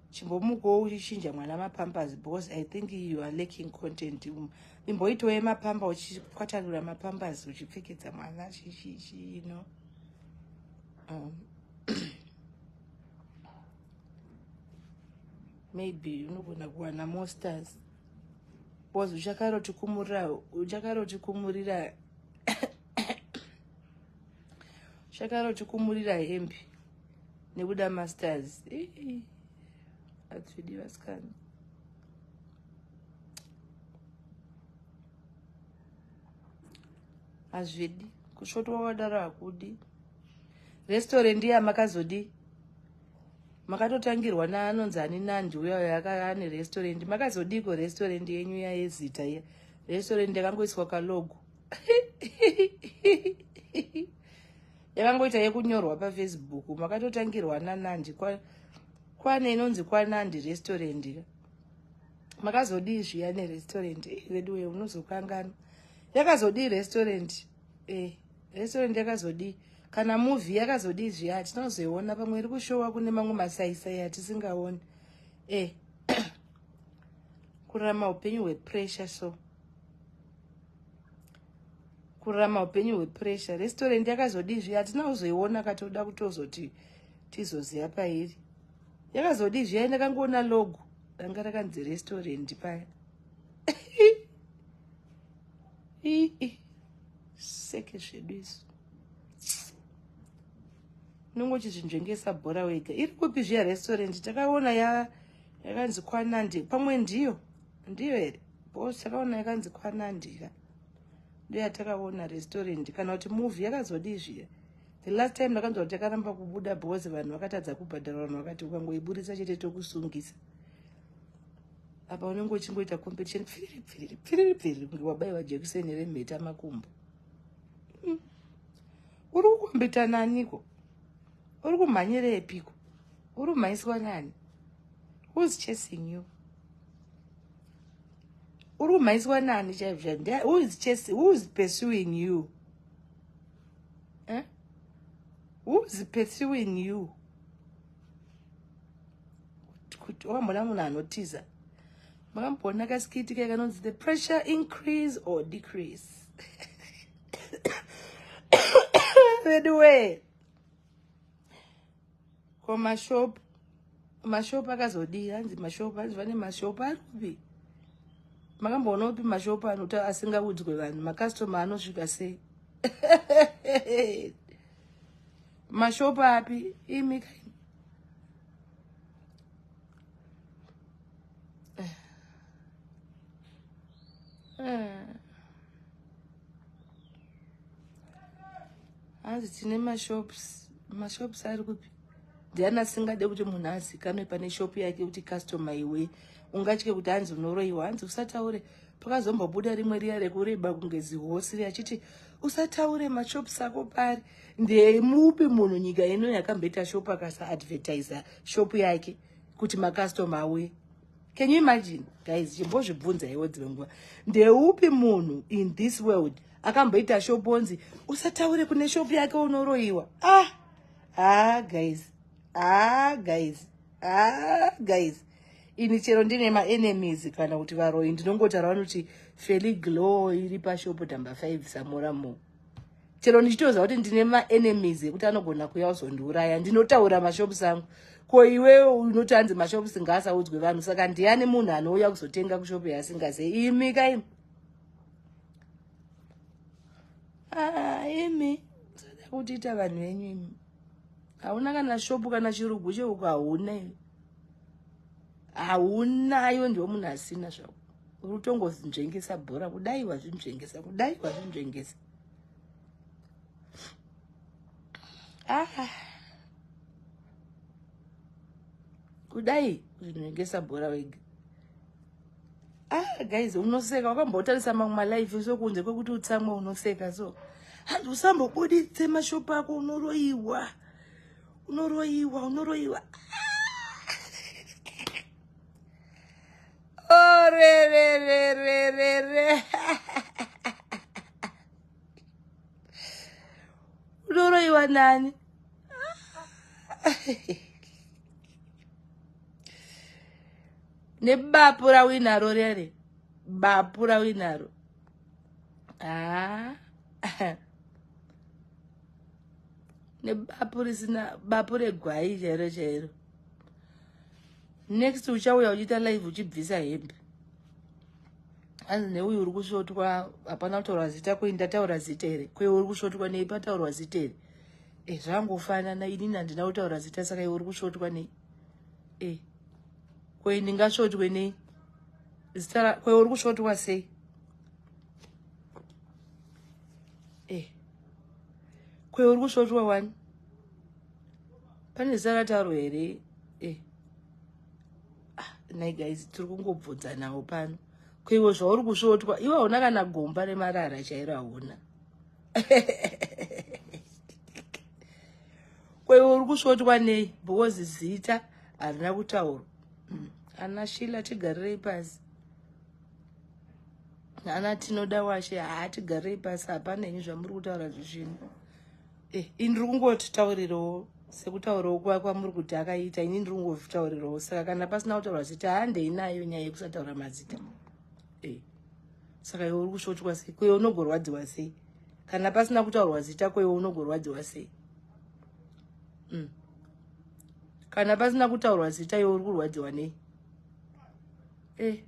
Chimbomukawo uchichinja mwana mapampers, because I think you are lacking content. Imboitawo yemapamba, uchikwatanura mapampers, uchipfekedza mwana chichichi. Maybe unogona kuwana more stars, because uchakarotikumurira, uchakarotikumurira, uchakarotikumurira hembe nekuda mastars. Hatsvidi, vasikana. Hazvidi kusvotwa wakadaro, hakudi. Restaurant yamakazodi, makatotangirwa naanonzi ani, Nandi uya ane restaurant. Makazodiko restaurant yenyu yayezita iya? Restaurant yakangoiswa kalogo, yakangoita yekunyorwa paFacebook. Makatotangirwa naNandi, kwane inonzi kwaNandi restaurant. Makazodii zviya nerestaurant veduwe, unozokanganwa. Yakazodii restaurant? Restaurant yakazodii? Kana movie yakazodii zviya? Tinozoiona pamwe iri kushowa kune mamwe masaisai atisingaoni. Kurarama upenyu hwepressure, so kurarama upenyu hwepressure. Restaurant yakazodii zviya? Hatina kuzoiona, katoda kutozoti tizoziva pairi. Yakazodii zviya? Ndakangoona logo ranga rakanzi restaurant paya. Ii, seke zvedu isu, unenge uchizvinzvengesa bhora wega. Iri kupi zviya restaurant? Takaona yakanzi kwanandi, pamwe ndiyo, ndiyo here? Bos, takaona yakanzi kwanandika, ndo yatakaona restaurant. Kana kuti movie yakazodii zviya? The last time ndakanzwa kuti yakaramba kubuda because vanhu vakatadza kubhadhara. Vanhu vakati ukangoiburisa chete tokusungisa. Apa unenge uchingoita competition, pfiriri pfiriri pfiriri pfiriri, kunge wabayiwa jekiseni remheta makumbo. Uri kukombita naniko? Uri kumhanyirepiko? Uri kumhanyiswa nani? Who's chasing you? Uri kumhanyiswa nani chaizvo? Who is chasing? Who is pursuing you, eh? Who is pursuing you? Kuti wakambona munhu anotiza? Makamboona kaskit kai kanonzi "The pressure increase or decrease"? Veduwe, ko mashopu, mashopu akazodii? Hanzi mashopu, hanzi vane mashopu ari kupi? Makamboona kupi mashopu anota asingaudzwe vanhu? Makastoma anosvika sei? Mashopu api imi? Kai, hanzi tine mashops. Mashops ari kupi? Ndiani asingade kuti munhu azikanwe pane shopu yake, kuti customer iwe ungatye kuti hanzi unoroyiwa, hanzi usataure? Pakazombobuda rimwe riya rekureba kunge zihosi riachiti usataure mashops ako pari. Ndemupi munhu nyika ino yakamboita shopu akasaadvertisa shopu yake kuti makastoma auye? Can you imagine, guys? Chimbozvibvunza iwo dzimwe nguva, ndeupi munhu in this world akamboita shopu onzi usataure kune shopu yake, unoroyiwa? Ah ah, guys, ah guys, ah guys, ini chero ndine maenemies kana kuti varoyi, ndinongotaura vanoti Feli Glow iri pashopu number 5 Samora Mo. Chero ndichitoziva kuti ndine maenemies ekuti anogona kuuya kuzondiuraya, ndinotaura mashops angu. Ko iwewe unoti hanzi mashops ngaasaudzwe vanhu, saka ndiani munhu anouya kuzotenga kushopu yaasingazei? Imi kaimi, ah, imi sada kutiita vanhu venyu imi. Hauna kana shopu, kana chirugu cheuko hauna iwe, haunayo. Ndiwo munhu asina zvako, uri kutongozvinzvengesa bhora kudai, wazvinzvengesa kudai, wazvinzvengesa. Ah, kudai kuzvinzvengesa bhora wega. Ah guys, unoseka wakambotarisa mamwe malive so, kunze kwekuti utsamwe unoseka. So handi usambobuditse mashopu ako, unoroyiwa, unoroyiwa, unoroyiwa. Orererererere, unoroyiwa nani? Nebapu rawinaro rere, bapu rawinaro. Ah, nebapu risina bapu regwai chairo chairo. Next uchauya uchiita live uchibvisa hembe. Hanzi neuyu uri kusvotwa, hapana kutaurwa zita. Koi ndataura zita here? Koi uri kusvotwa nei? Pataurwa zita here? Zvangofanana, inini handina kutaura zita, saka iwe uri kusvotwa nei? Koi ndingasvotwe nei? Zita, koi uri kusvotwa sei? Koi uri kusvotwa wani? Pane zita rataurwa here? Ah, nai guys, tiri kungobvunzanawo pano. Koiwe zvauri kusvotwa, iwe hauna kana gomba remarara chairo, hauna. Koiwe uri kusvotwa nei? Because zita harina kutaurwa. Ana Shila, tigarirei pasi. Nana tinoda washe haatigarei pasi hapana henyu zvamuri kutaura zvisvino. Eh, ini ndiri kungotitaurirawo sekutaurawo kuva kwamuri kuti akaita ini ndiri kungozvitaurirawo saka kana pasina kutaurwa zita handei nayo nyaya yekusataura mazita eh. Saka iwe uri kusvotwa sei koiwe unogorwadziwa sei kana pasina kutaurwa zita koiwe unogorwadziwa sei mm. Kana pasina kutaurwa zita iwe uri kurwadziwa nei eh.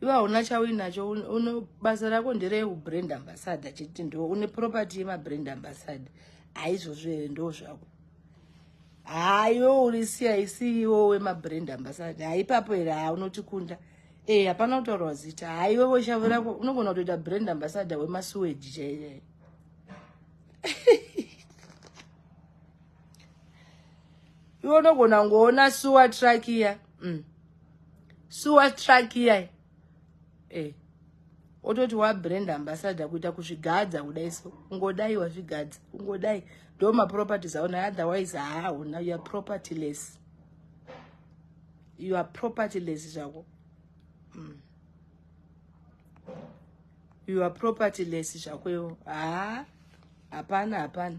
Iwe hauna chauinacho uno basa rako ndereubrand ambassador chete ndo une property yemabrand ambassador haizvozvo here ndo zvako haiwe uri ciceo wemabrand ambassador haipapo here ha unotikunda e hapana kutaurwa zita haiwewo shavo rako unogona kutoita brand ambassador wemasuweji chaichai iwe unogona kungoona suwa truck iya mm. Suwa truck iya eh ototi wa brand ambassador kuita kuzvigadza kudai so ungodai wazvigadza ungodai ndo maproperties aona otherwise hauna you are propertyless you are propertyless zvako mm. You are propertyless zvako iwo haa hapana hapana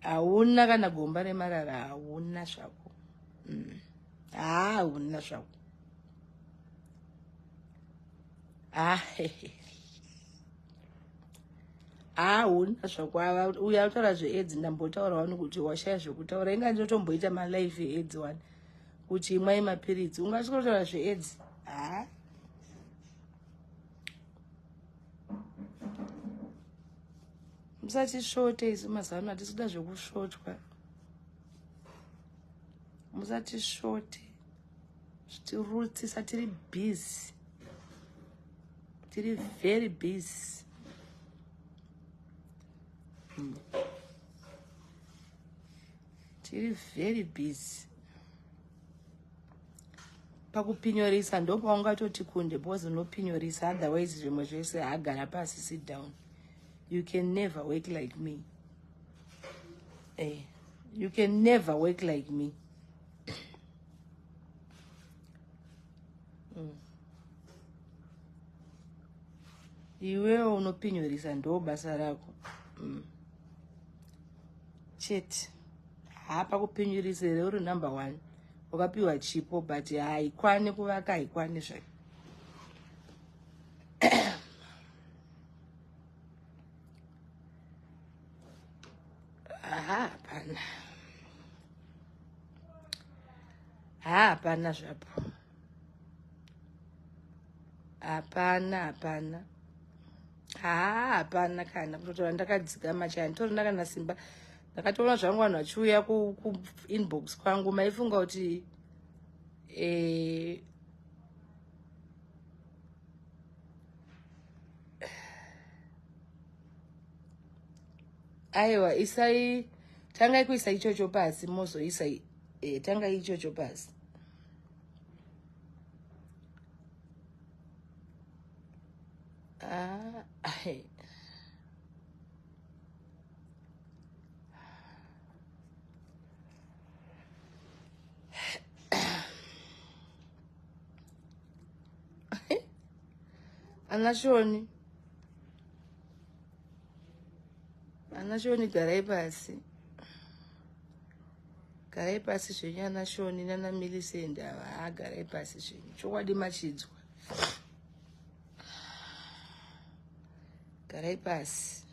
hauna kana gomba remarara hauna zvako mm. Haa hauna zvako hauna zvako uyo ataura zveaids ndambotaura wani kuti washaya zvekutaura inga ndinotomboita malife eaids wani kuti imwai mapiritsi ungasvika kutaura zveaids haa musatisvote isu mazuva ano hatisi kuda zvekusvotwa musatisvote zvitirutsisa tiri busy tiri very busy mm. Tiri very busy pakupinyorisa ndopaungatoti kunde because unopinyorisa otherwise zvimwe zvese hagara pasi sit down you can never work like me eh, you can never work like me mm. Iwewo unopinyorisa ndo basa rako mm. Chete hapa kupinyorisa here uri number one wakapiwa chipo but haikwane kuvaka haikwane zvayo hapana hapana zvapo hapana hapana haa hapana kana kutotaura ndakadzikama chaya nditorina kana simba ndakatoona zvangu vanhu vachiuya kuinbox kwangu maifunga kuti eh, aiwa isai tangai kuisa ichocho pasi mozoisa eh, tangai ichocho pasi ah, hey. Ana Shoni ana Shoni garai pasi garai pasi zvenyu ana Shoni nana Millicent ava haa garai pasi zvenyu chokwadi machidzwa garai pasi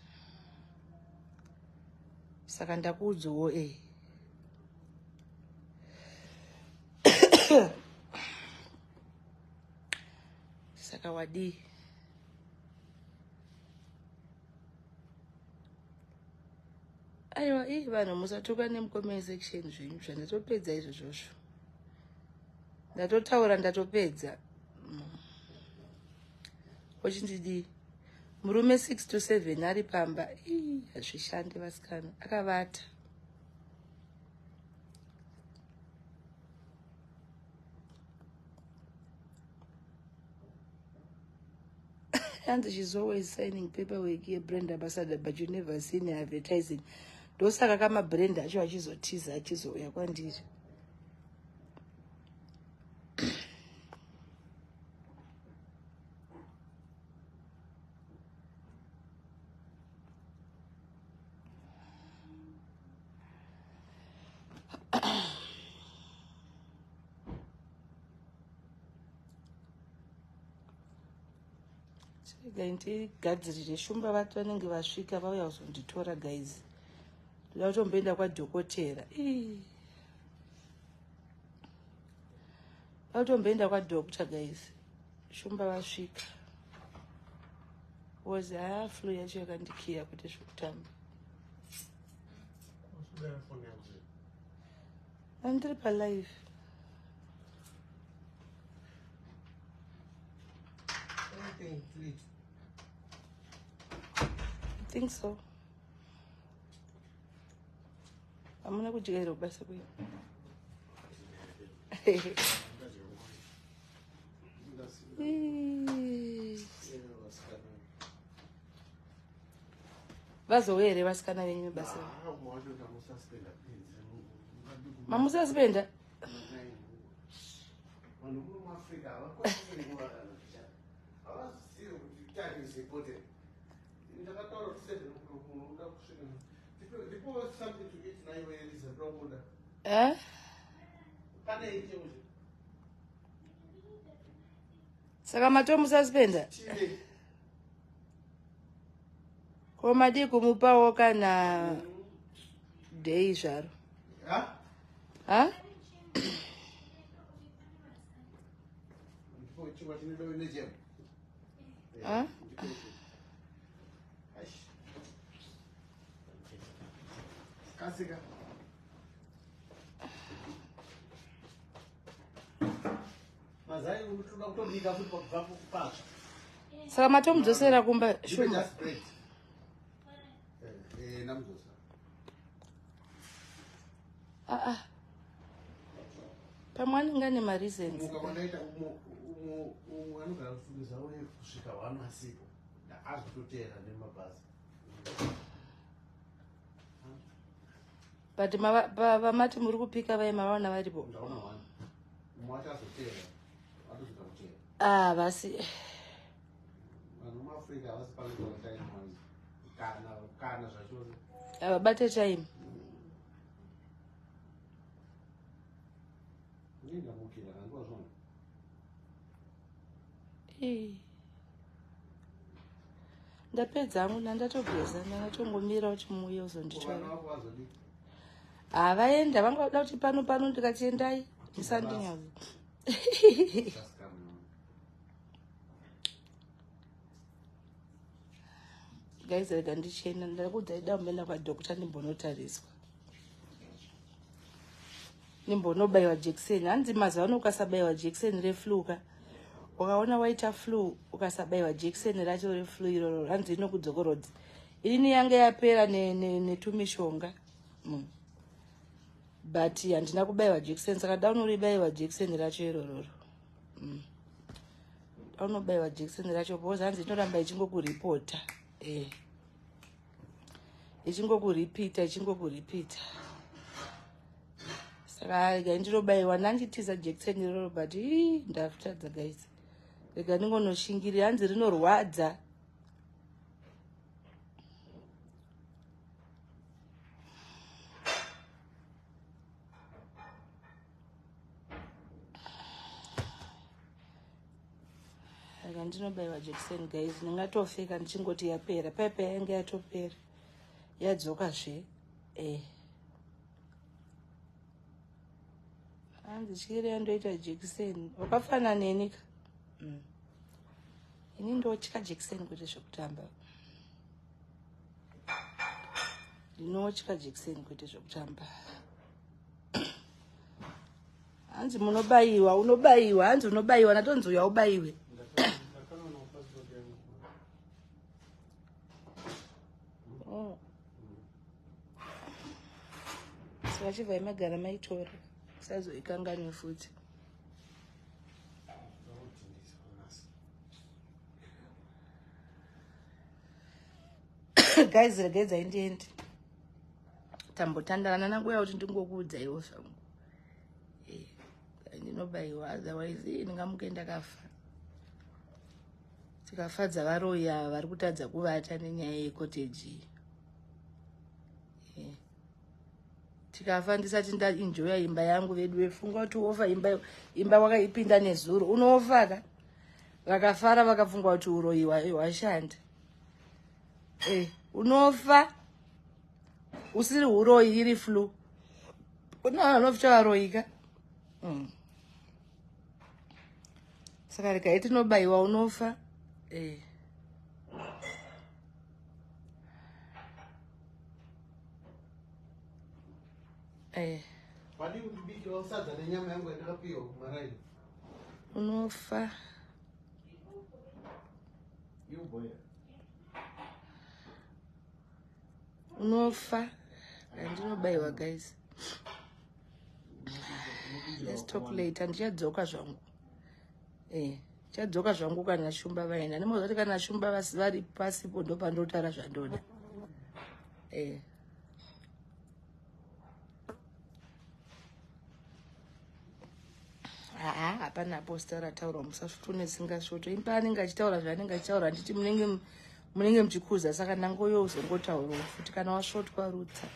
saka ndakuudzawo e saka wadii aiwa ii vanhu musatuka nemucomment section zvenyu zvandatopedza izvozvozvo ndatotaura ndatopedza ochindidii murume 6 to 7 ari pamba ii hazvishandi vasikana akavata And she's always signing paperwork here, brand ambassador, but you never seen her advertising. Ndosaka kama brand acho achizotiza achizouya kwandiri. Regai ndigadzirire shumba vati vanenge vasvika vauya kuzonditora guys. Ndoda kutomboenda kwadhokotera. Ndoda kutomboenda kwadoctor guys. Shumba vasvika. Was haa flu yacho yakandikiya kuti zvekutamba. Andiri palive. Anything to eat? I think so. Hamuna kudya here kubasa kwenyu? Vazouya here vasikana venyu vebasa? Mamusasipenda? Vanhu muno muAfrica havakwanisi nguva, havazivi kuti time is important. Ndakataura kuti 7 o'clock unoda kusvika. Ndipo something to eat naiwe Eliza, ndokuda. Eh? Pane icheuche. Saka matomusasipenda? Chile. Ko madii kumupawo kana day zvaro? Ha. Ha? Ndipo chingwa chine dovi nejam. Ha? Aish. Kasika. Mazai unotoda kutobika futi pakubva patsva. Saka matomudzosera kumba Ndipe shumba? just bread. Eh, namudzosa. Aa, pamwe anenge ane mareasons. Muka kwandaita umwe anogara kusungisa uye kusvika 1 asipo. Azototera nemabhazi. But vamati muri kupika vai mavaona varipo? Ndaona 1. Umwe wacho azotera. Atosvika kutera. Ah, vasi. Vanhu muAfrica havasi panotora time wise. Kana zvachose. Havabate time. Ndingamukira kandiwa zvona. Ii. Ndapedza hangu, ndandatogeza, ndandatongomira kuti muuye Vana uzonditora. vako vazodii? Havaenda, vanga voda kuti pano pano, ndikati endai, musandinyaza. Just come on. Guys, rega ndichienda, ndakuudza ida kumboenda kwadoctor ndimbonotariswa, ndimbonobayiwa jekiseni. Hanzi mazuva ano ukasabayiwa jekiseni reflu ka, ukaona waita flu ukasabayiwa jekiseni racho reflu iroro, hanzi inokudzokorodza. Inini yange yapera netumishonga But handina kubayiwa jekiseni, saka da unoribayiwa jekiseni racho irororo. Da unobayiwa jekiseni racho because hanzi inoramba ichingokuripota, ichingokuripita, ichingokuripita. Saka rega ndinobayiwa. Nanditiza jekiseni iroro, but ii, ndakutadza guys. Rega ndingonoshingirira, hanzi rinorwadza. Saka ndinobayiwa jekiseni guys. Ndingatofeka ndichingoti yapera paipa, yange yatopera, yadzokazve. Hanzi tyiri yandoita jekiseni, wakafanana neni ka. Ini ndotya jekiseni kwete zvekutamba. Ndinotya jekiseni kwete zvekutamba. Hanzi munobayiwa, unobayiwa, hanzi unobayiwa, natonzi uya ubayiwe. Ndakanoona passport yangu. Oh. Saka chibvai magara maitora, sazoikanganwe futi. Ndakudhindisa nhasi. Guys, regedzai ndiende, tambotandana nanguya kuti ndingokuudzaiwo zvangu. Ndinobayiwa, otherwise ndingamuke ndakafa. Tikafadza varoyi ava vari kutadza kuvata nenyaya yecottage iyi. Tikafa ndisati ndaenjoya imba yangu, vedu vefunga kuti wofa imba, imba wakaipinda nezuro, unofa ka. Vakafara vakafunga kuti uroyi hwashanda. Eh, unofa usiri uroyi iri flu. Kuna vanhu vanofita varoyika. Saka regai tinobayiwa unofa. Eh. Eh. Wadii kundibikirawo sadza nenyama yangu yandakapiwa kumaraini? Unofa. Unofa. Andinobayiwa guys. Let's talk later. Ndichadzoka zvangu. Eh, ndichadzoka zvangu kana Shumba vaenda. Ndimoziva kuti kana Shumba vari pasipo ndopandotaura zvandoda. Eh. Haa, hapana aposta rataurwa, musasvotone singasvoto. Imba anenge achitaura zvaanenge achitaura, handiti munenge muchikuza, saka nangoyo uzongotaurawo futi kana wasvotwa rutsa.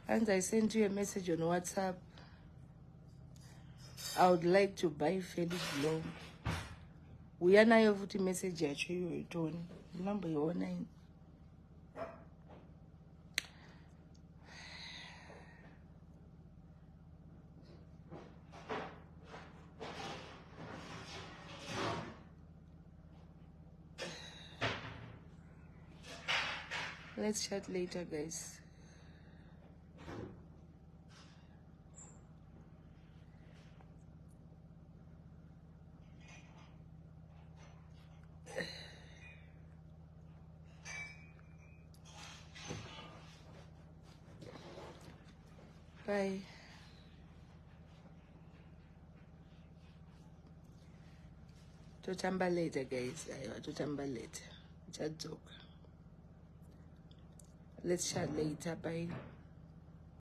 Hanzi I sent you a message on WhatsApp. I would like to buy Felix Glow. Uya nayo futi message yacho iyoyo toni. Ndinamboiona ini. Let's chat later, guys. Bye. Totamba later, guys. Aiwa, totamba later. Chadzoka. Let's chat later. Bye.